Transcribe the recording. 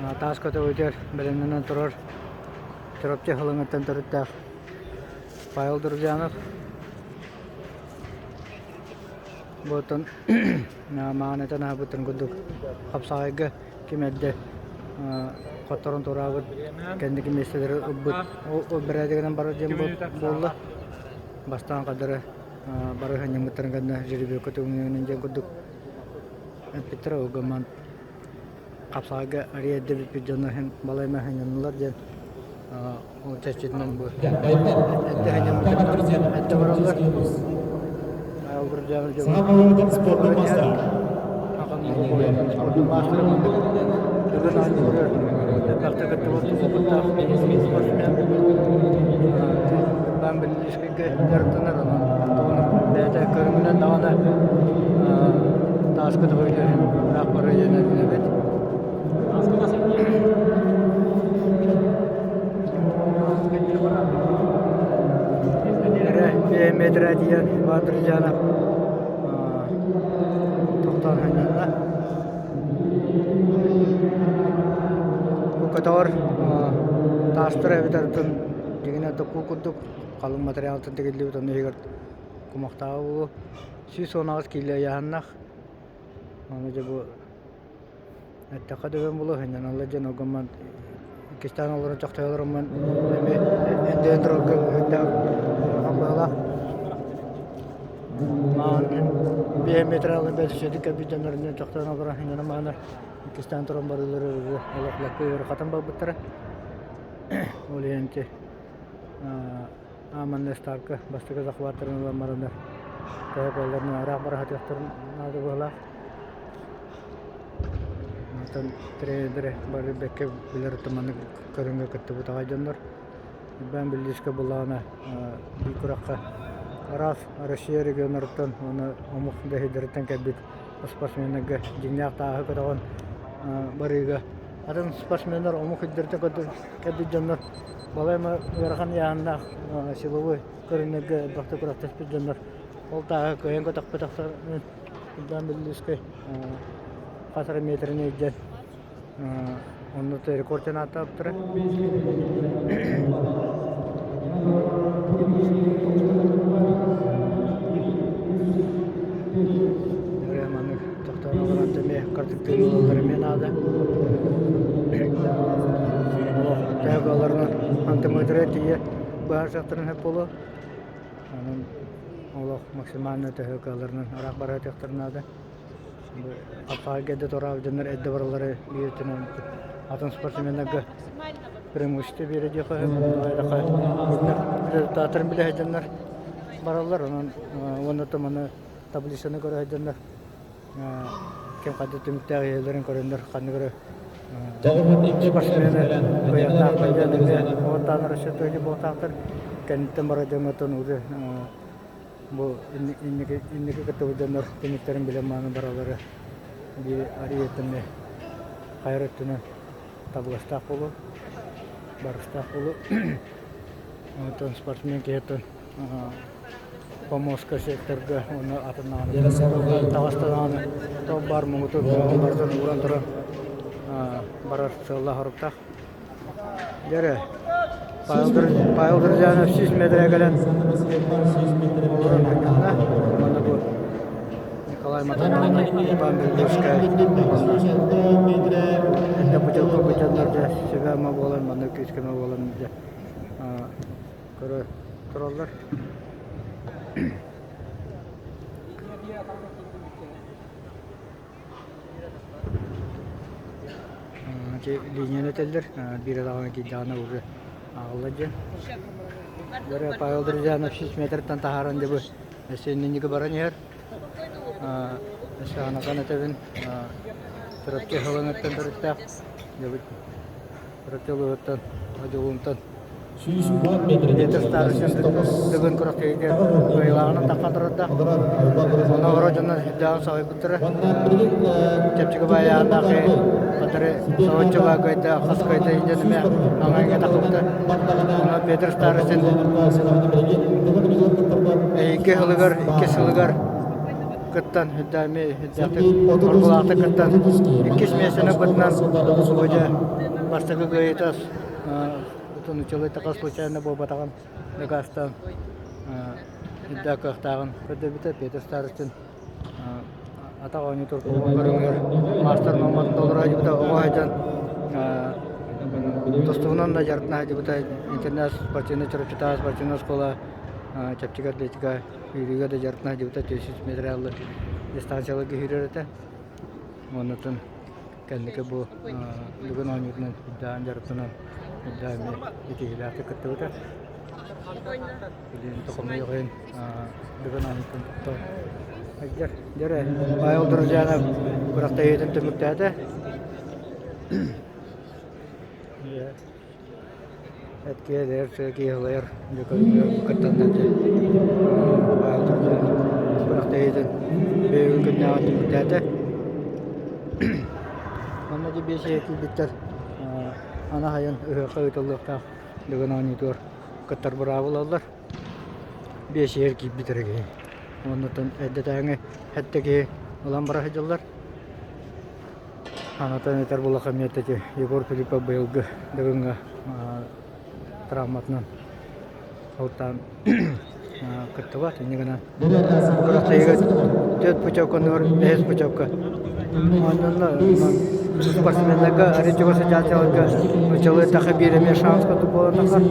Таас көтөҕүтүгэр бэлэмнэнэн турар Чурапчы Халыҥыттан төрүттээх Павел Друзьянов. Бу оттон маанытан аһабыттарын курдук хапсаҕайга ким эрдэ хотторон туораабыт кэнники миэстэлэри ылбыт ол бэрээдэгинэн барар диэн буолла. Бастаан хадары бары сынньаммыттарын кэннэ жеребьевка түгэнинэн диэн курдук эппиттэрэ ол гынан хапсаҕайга арыйа эрдэ бүппүт дьоно иһин балай эмэ сынньаннылар диэн ол чэрчитинэн бу эрдэ сынньаммыттар эрдэ бараллар. Спордун маастара. Спордун маастара бүгүн оонньуур элбэхтик кыттыбыт опыттаах спортсмен. Бан Беллишкайга дьарыктанар онон бэйэтэ көрүҥүнэн даҕаны тааска төбөтүн ыраах барыа диэн эрэнэбит. Эрэ диэн Иван Друзьянов тохтоон сынньанна. Бу көтөҕөр таастар эбэтэр атын дьиҥинэ токуу курдук халыҥ материалтан тигиллибит онно иһигэр кумахтааҕы буолуо. 118 киилэ ыйааһыннаах. Аны дьэ бу Эттэххэ дөбөҥ буолуо, сынньаналлар диэн оргумман иккистээн олорон чохтойолор оммон эмиэ эндэйэн турарга үрдээх улахан быһалаах. Маан биэһ метр алын бэлисиэдик кэлбит дьоннорунан чохтойон олорон сынньанан маанар иккистээн туран барыылары олох лаппа ыарахатан барбыттара. Ол иһин ити Ааманна ставка бастакы захваттарын ылан бараннар төһө кыалларынан ыраах бара сатыахтарын наада быһыылаах. Онтон тренердэрэ бары бэккэ билэр маннык көрүҥҥэ кыттыбыт аҕай дьоннор. Иван Беллишко былаана биир күрэххэ араас Россия регионнарыттан уонна омук дэһиилэриттэн кэлбит спортсменнарга дьиҥнээх тааһы көтөҕөн барыыга атын спортсменнар омук ирдэриттэн кэлбит дьоннор балай эмэ ыарахан ыйааһыннаах силовой көрүҥнэргэ элбэхтик күрэхтэспит дьоннор ол тааһы кыайан көтөхпөтөхтөрүн Иван Беллишкай хас эрэ метрини илдьэн онно рекорд ааттаабыттара. Маннык тохтоон олорон эмиэ картыктыыр буолаллара эмиэ наада. Төһө кыалларынан антимыытырга тиийэ быһаарсыахтарын сөп буолуо. Онон олох максимально төһө кыалларынан ыраах барыахтарын наада. Аппаҕа эрдэ туораабыт дьоннор эрдэ бараллара биир өттүнэн атын спортсменнарга преимущество биэрэ диэххэ сөп. Результаттарын билэ сылдьаннар бараллар. Онон уонна маны таблицаны көрө сылдьаннар ким хайдах түмүктээх иһэллэрин көрөннөр ханнык эрэ спортсмены кыайыахтаахтар диэн эмиэ уоттаан расчеттыы буолтаахтар. Кэнниттэн барар дьоҥҥоттон уже бу инники инники кыттыбыт дьоннор түмүктэрин билэн мааны бараллара биир арыйыттан хайар өттүнэн табыгастаах буолуо, барыстаах буолуо. Онтон спортсмен киһиттэн помостка секторга уонна атын даҕаны таҕыстаҕына тоҕ баар муҥутуур барытын ууран туран барар сыаллаах-соруктаах. Дьэ Павел Друзьянов 100 метрэ кэлэн олорон сынньанна. Уонна бу Николай Матанов, Иван Беллевскай уонна эрдэ путевка дьоннор дьэ сүбэ-ама буолан маннык күүс-көмө буолан дьэ көрө тураллар. Ити линияны этэллэр, биир даҕаны киирдэҕинэ уже ааҕыллар диэн. Бары Павел Друзьянов 6 метртан таһааран дьэ бу өссө иннинники баран иһэр. Өссө санатан этэбин, Чурапчы Халыҥыттан төрүттээх, дьэ Чурапчы улууһуттан, Одьулуунтан Петр Старостин бүгүн күрэхтэһиигэ кыайыылааҕынан таххан турардаах. Онно олорор дьоннор сүрдээҕин соһуйбуттара. Чэпчэки баайааннаах кытары соһуччу кыайда, хас кыайда диэн эмиэ аҥайга тахсыбыта. Онно Петр Старостин икки сылыгар, икки сылыгар. кыттан үрдээми үрдээхтик оргулаахтык кыттан иккис миэстэни ылбытынан бу дьэ бастакы кыайыыта нуччалыы случайно буолбатаҕын дакаастаан үрдээх кыахтааҕын көрдөрбүтэ. Петр Старостин атах оонньуутун көрүҥүгэр маастар нуорматын толоро сылдьыбыта. Оҕо сылдьан тустуунан да дьарыктана сылдьыбыта. Интернет спортивнай Чурапчытааҕы спортивнай оскуола чэпчэки атлетика сүүрүүгэ да дьарыктана сылдьыбыта. 400 метраллы дистанцияларга сүүрэр этэ. Уоннатын кэнники бу бүгүн оонньуутунан үрдээн дьарыктанан үрдээн эмиэ ситиһиилээхтик кыттыбыта. Билигин хомойуох иһин бүгүн оонньуутун тохтоон сылдьар. Дьэ Павел Друзьянов күрэхтэһиитин түмүктээтэ. Эткиэлэр, киһилэр кыттаннар Павел Друзьянов күрэхтэһиитин бүгүн күннээҕи түмүктээтэ. Манна дьэ киирбиттэр аны аһайан ыһыахха ыытыллыахтаах Дыгын оонньуутугар кыттар быраабы ылаллар. Биэс иһэр киирбит эрэ киһи. Уоннаттан эрдэтээҥи сэттэ киһи ылан бара сылдьаллар. Анатан этэр буоллахха эмиэ Егор Филиппов быйылгы Дыгыҥҥа травматынан сылтаан кыттыбат. Инньэ гынан күрэхтэһиигэ түөрт путевка оннугар бэһис путевка оонньонно. Спортсменнарга, арыый чугас сылдьааччыларга нууччалыы эттэххэ биир эмиэ шанс курдук буолан тахсар.